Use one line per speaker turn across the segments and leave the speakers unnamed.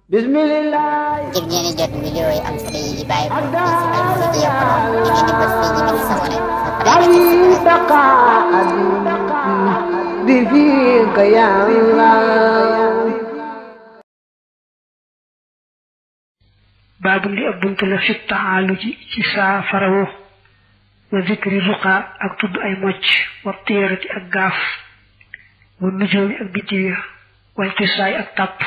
Bismillah.
ngir ngeen jot vidéo yi am solo yi bàyyi ko ci Al-Mouridiyyah Pro da ngeen di bës fii ñu bind s'abonné
بفيك يا الله
باب li ab buntu la fi taxaalu ci saafarawo wa zikri ruqa ak tudd ay mocc wa téerati ak gaaf wa nujoomi ak biddiw wal tisaay ak tàpp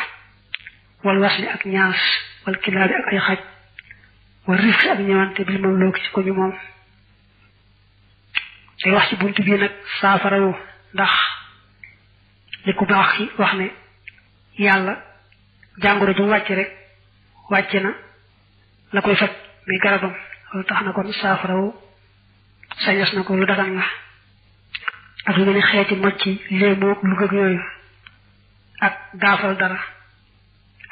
wal wasli ak ñaas wal kilaabi ak ay xaj wa rifqi ak ñëwante bil mamluuk ci ko ñu moom day wax ci buntu bi nag saafarawo ndax li ku baax ki wax ne yàlla jàngoro ju wàcc rek wàcc na la koy faj muy garabam loolu tax na kon saafarawu sañas na ko lu dagan la ak lu mel ni xeeti mocc léemoog lu gëg yooyu ak gaafal dara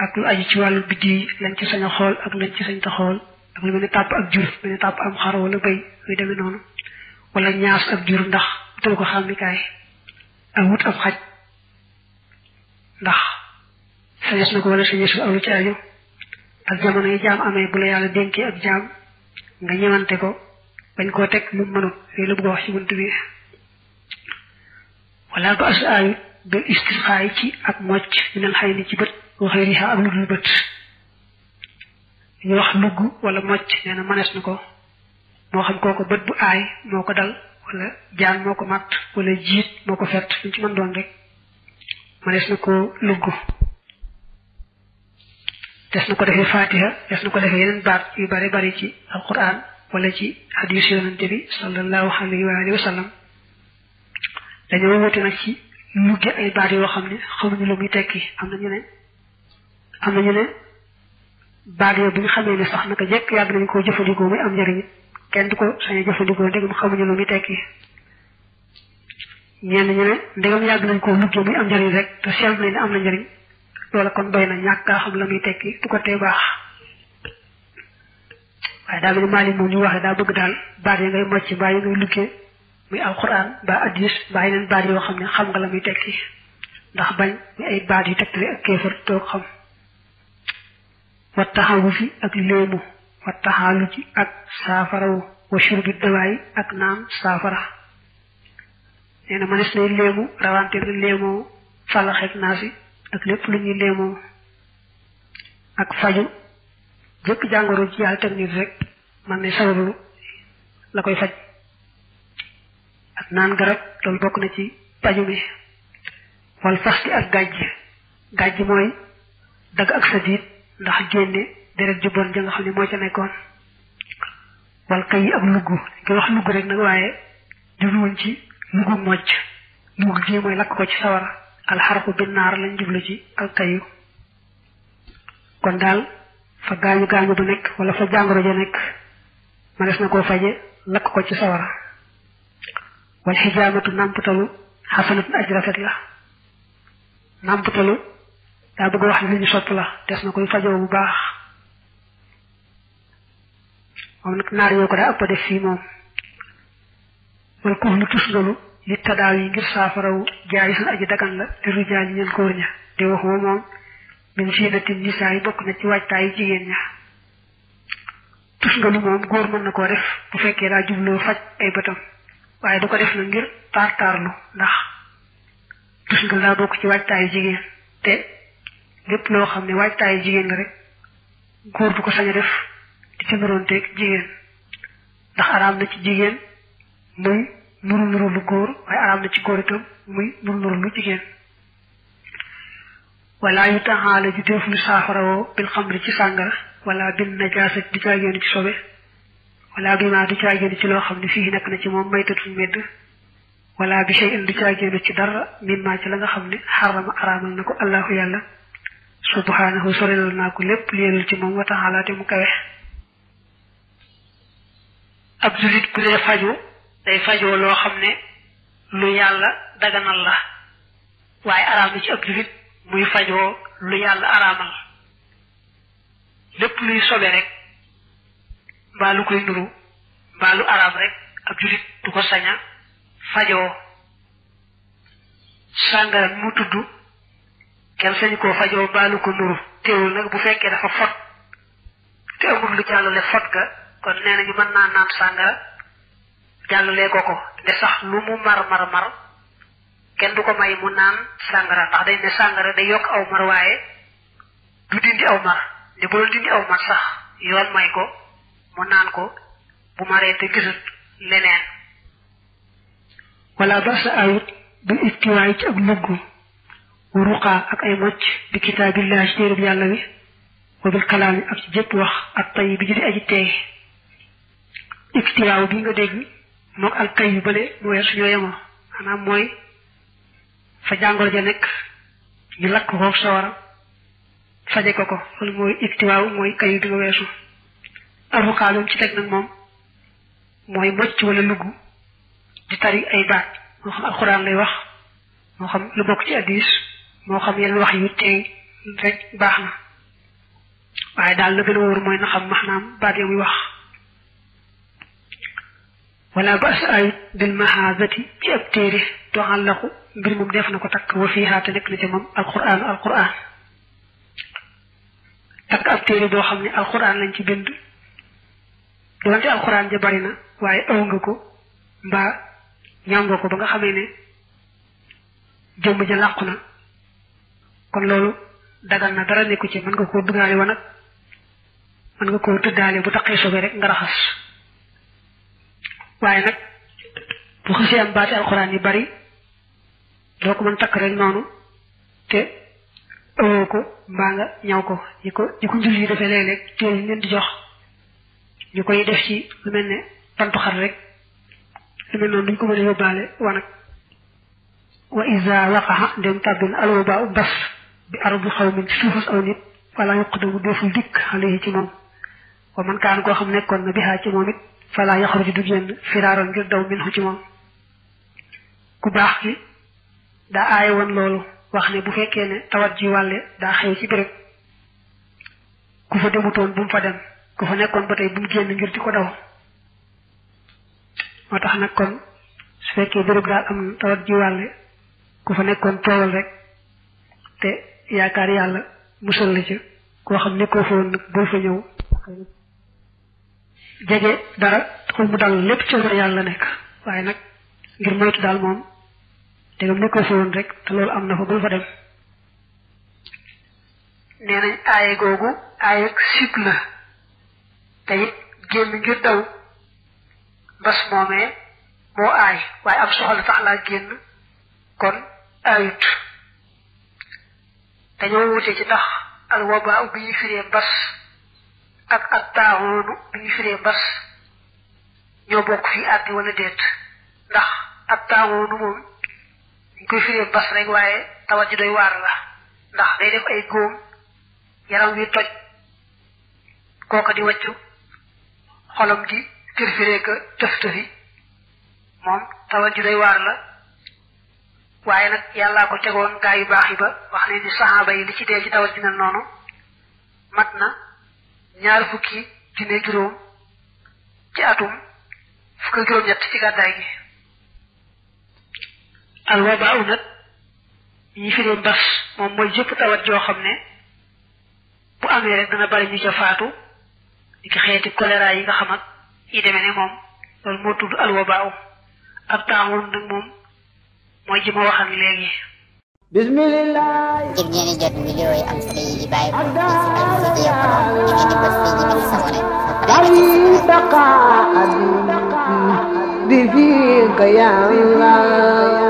ak lu aju ci wàllu biddi yi lañ ci sañ a xool ak lañ ci sañ ta xool ak lu mel ni tàpp ak jur mel ni tàpp am xar wala bëy luy demee noonu wala ñaas ak jur ndax utal ko xàmmikaay ak wut ab xaj ndax sañas na ko wala sañasul aw lu ci aju ak jamono yi jaam amee bu la yàlla dénkee ak jaam nga ñëwante ko bañ koo teg lu mënut yooyu la bëgg a wax ci bunt bi wala ba as ayu bil istisqaay ci ak mocc minal xay ni ci bët waxee riha ak lu dul bët ñu wax lugg wala mocc nee na manees na ko moo xam kooko bët bu aay moo ko dal wala jaan moo ko matt wala jiit moo ko fett luñ ci mën doon rek manees na ko lugg des na ko defee fatiha des na ko defee yeneen baat yu bari bari ci alquran wala ci hadis yonante bi sallallahu alayhi wa alihi wa sallam dañoo wute nag ci lugge ay baat yoo xam ne xamuñu lu muy tekki am na ñu ne baat yoo bu ñu xamee ne sax naka jekk yàgg nañ koo jëfandikoo muy am njëriñ kenn du ko sañ a jëfandikoo ndegam xamuñu lu muy tekki ñenn ñu ne ndegam yàgg nañ koo lugge muy am njëriñ rek te seetlu nañ ne am na njëriñ loola kon doy na ñàkk kaa xam la muy tekki du ko tee baax waaye daa mel ni Maalik moom ñu waxee daa bëgg daal baat yi ngay mocc mbaa yi ngay luggee muy alquran mbaa addis mbaa yeneen baat yoo xam ne xam nga la muy tekki ndax bañ muy ay baat yu tegtale ak kéefar toog xam wa taxawu fi ak léemu wa taxaalu ci ak saafarawu wa shurbi dawaay ak naan saafara nee na mënees nay léemu rawante na léemoo falaxeek naasi ak lépp lu ñuy léemoo ak faju jëkk jàngoro ci yàlla teg nit rek man ne sababu la koy faj ak naan garab loolu bokk na ci paju mi wal fasti ak gàjj mooy dagg ak sa diit ndax génne deret ju bon ja nga xam ne moo ca nekkoon wal kay yi ak lugg ngi wax lugg rek nag waaye jubluwuñ ci luggu mocc lugg gi mooy lakk ko ci sawara alxarqu binnaar lañ jublu ci alkayu kon daal fa gaañu ba nekk wala fa jàngoro ja nekk ma des na koo faje lakk ko ci sawara wal xijaamatu nàmputalu xasanatun aj rafet la nàmputalu daa bëgg wax ne lu ñu sopp la des na koy fajoo bu baax moom nag naar yoo ko daa ëpp def fii moom wal kuux lu tusngalu li tadaaw yi ngir saafarawu jaay sun aji dagan la di rujaal yi ñeen góor ña di wax woo moom min ziinatin nisaa yi bokk na ci waajtaayu jigéen ña tusngalu moom góor mën na koo def bu fekkee daa jubloo faj ay bëtam waaye du ko def na ngir taarlu ndax tusngal daa bokk ci waajtaayu jigéen te lépp loo xam ne waajtaayu jigéen la rek góor du ko sañ a def di ca nuroonteeg jigéen ndax araam na ci jigéen muy nuru lu góor waaye araam na ci góor itam muy nuru lu jigéen wala yu taxaale ji def lu saafarawoo bil xamri ci sàngara wala bin najaasa di caagéenu ci sobe wala bi ma di caagéenu ci loo xam ne fii nekk na ci moom maytatuñ medd wala bi shay in di caagéenu ci dara mimma ci la nga xam ne xarama araamal na ko allahu yàlla subhanahu sorelal naa ko lépp leelul ci moom wa taxaala te mu kawe ab julit bu dee faju day fajoo loo xam ne lu yàlla daganal la waaye araam na ci ab julit muy fajoo lu yàlla araamal lépp luy sobe rek mbaa lu koy nuru mbaa lu araam rek ab julit du ko saña fajoo sàngara mu tudd kenn sañu koo fajoo mbaa lu ko nuru teewul nag bu fekkee dafa fot te amul lu jàllale fot ga kon nee nañu mën naa naan sàngara jàllalee ko de sax lu mu mar kenn du ko may mu naan sàngara ndax dañ ne sàngara day yokk aw mar waaye du dindi aw mar te bu doon dindi aw mar sax yoon may ko mu naan ko bu maree te gisut leneen wala ba sa ayut bil istiwaay ci ak lugg wa ruqaa ak ay mocc bi kitaabillahi ci téereb yàlla wi wa bil kalaami ak ci jëpp wax ak tay bi jëdi aji teey istiwaaw bi nga dégg mook al tay yu bële mu weer suñoo yemoo maanaam mooy fa jàngoro ja nekk ñu lakk ko sawara faje ko loolu mooy istiwaaw mooy kayu bi nga weesu aruqaa loolu ci teg nag moom mooy mocc wala lugg di tari ay baat moo xam alxuraan lay wax moo xam lu bokk ci hadiis moo xam yeneen wax yu teey rek baax na waaye daal la gën a wóor mooy na xam maanaam baat ya muy wax wala ba sa ayut bil mahazati ci ab téere toxallaqu mbir moom def na ko takk wa fiihaa te nekk na ca moom alquran takk ab téere boo xam ne alquran lañ ci bind doonte alquran ja bari na waaye aw nga ko mbaa ñaw nga ko ba nga xamee ne jëmm ja làqu na kon loolu dagal na dara nekku ci mën nga koo dugaale wa nag mën nga koo tëddaale bu taqee sobe rek nga raxas waaye nag bu xasee am baati alxuraan yi bari doo ko mën takk rek noonu te ëwoo ko mbaa nga ñaw ko ñi ko njul yi defee léeg-léeg téere yi leen di jox ñu koy def ci lu mel ne pantu xar rek lu mel noonu duñ ko mën a yóbbaale wa nag wa iza waqaxa ndem tàbbin alwabaa u bas bi ardu xawmin ci suufus aw nit wala yuqdamu deful dikk alayhi ci moom wa man kaan koo xam nekkoon na bihaa ci moom it fala yaxruju du génn firaaroon ngir daw minhu ci moom ku baax ki daa aaye woon loolu wax ne bu fekkee ne tawat ji wàlle daa xew ci béréb ku fa demutoon bu mu fa dem ku fa nekkoon ba tey bu mu génn ngir di ko daw moo tax nag kon su fekkee béréb daal am tawat ji wàlle ku fa nekkoon toowal rek te yaakaar yàlla musal la ci koo xam nekkoo fa woon nag bul fa ñëw jege dara taxul mu dal lépp ci yàlla nekk waaye nag ngir moytu daal moom dégam nekkoo fa woon rek te loolu am na fa bul fa dem nee nañ aaye googu aaye sib la te it génn ngir daw mbas moomee moo aay waaye am soxla tax laa génn kon aayut dañoo wute ci ndax al wabaa bi ñu firee mbas ak ak taaxoonu bi ñu firee mbas ñoo bokk fii àddi wala déet ndax ak taaxoonu moom dañ koy firee mbas rek waaye tawat ji doy waar la ndax day def ay góom yaram wi toj kooka di wàccu xolam di firfiree ka tëf-tëfi moom tawat ji doy waar la waaye nag yàllaa ko tegoon gaa yu baax yi ba wax ne ni saxaaba yi li ci dee ci tawat ji mel noonu mat na 20 juróom ci atum juróom-ñett ci gàddaay gi alwabaa nag ñi firee mbas moom mooy jëpp tawat joo xam ne bu amee rek dana bari ñu ca faatu di ki xeeti choléra yi nga xam ak yi demee ne moom loolu moo tudd alwabaa ab taaxoon nag moom mooy ji ma waxal léegi
bismillah
ngir ngeen di jot vidéo yi am solo yi bàyyi ko ci Al-Mouridiyyah Pro ngeen di bës fii ñu bind s'abonné
bi fiika ya Allah